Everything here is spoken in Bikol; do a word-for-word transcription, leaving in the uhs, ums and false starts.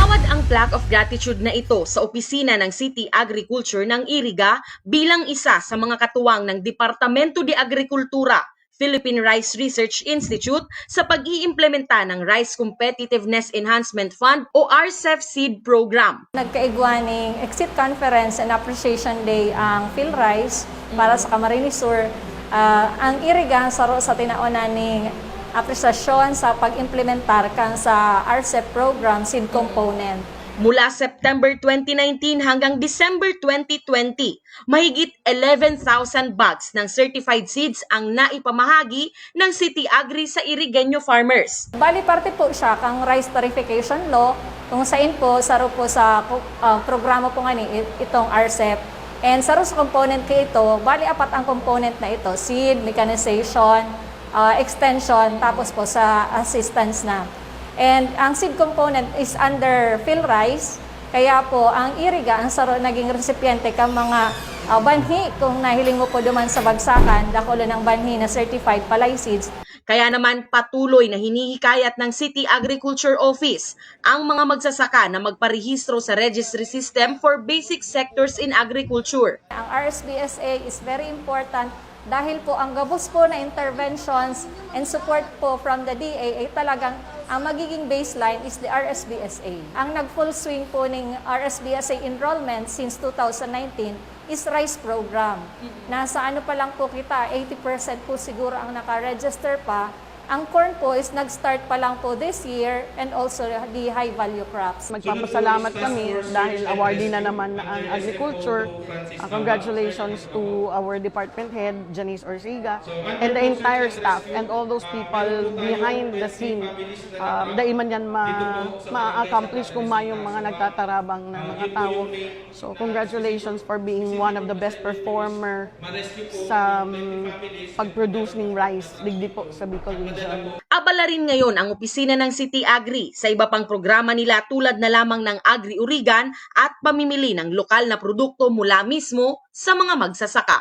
Tinawad ang plaque of gratitude na ito sa opisina ng City Agriculture ng Iriga bilang isa sa mga katuwang ng Departamento de Agricultura, Philippine Rice Research Institute, sa pag-iimplementa ng Rice Competitiveness Enhancement Fund o RCEF Seed Program. Nagkaigwa ning Exit Conference and Appreciation Day ang PhilRice para sa Camarines Sur. Ah, ang Iriga saro sa tinaonan ning apresasyon sa pag-implementar kan sa RCEF program seed component. Mula September twenty nineteen hanggang December twenty twenty, mahigit eleven thousand bags ng certified seeds ang naipamahagi ng City Agri sa Irigeño farmers. Bali, parte po siya kang Rice Tarification Law, kung sain po, saro po sa uh, programa po nga ni itong RCEF. And saro sa component kay ito, bali apat ang component na ito, seed, mechanization, uh, extension, tapos po sa assistance na. And ang seed component is under PhilRice, kaya po ang Iriga ang saro naging resipiente ka mga uh, banhi kung nahiling mo po duman sa bagsakan, dakula ng banhi na certified palay seeds. Kaya naman patuloy na hinihikayat ng City Agriculture Office ang mga magsasaka na magparehistro sa registry system for basic sectors in agriculture. Ang RSBSA is very important dahil po ang gabos po na interventions and support po from the DA ay talagang ang magiging baseline is the RSBSA. Ang nag-full swing po ng RSBSA enrollment since two thousand nineteen is rice program. Nasa ano pa lang po kita, eighty percent po siguro ang naka-register pa. Ang corn po is nag-start pa lang po this year and also the high value crops. Magpapasalamat kami dahil awardee na naman ang agriculture. Uh, congratulations to our department head, Janice Orsiga, and the entire staff and all those people behind the scene. Uh, dai man yan ma- ma-accomplish kung mayong mga nagtatarabang na mga tao. So congratulations for being one of the best performer sa um, pag-produce ng rice digdi po sa Bicol region. Abala rin ngayon ang opisina ng City Agri sa iba pang programa nila tulad na lamang ng Agri Urigan at pamimili ng lokal na produkto mula mismo sa mga magsasaka.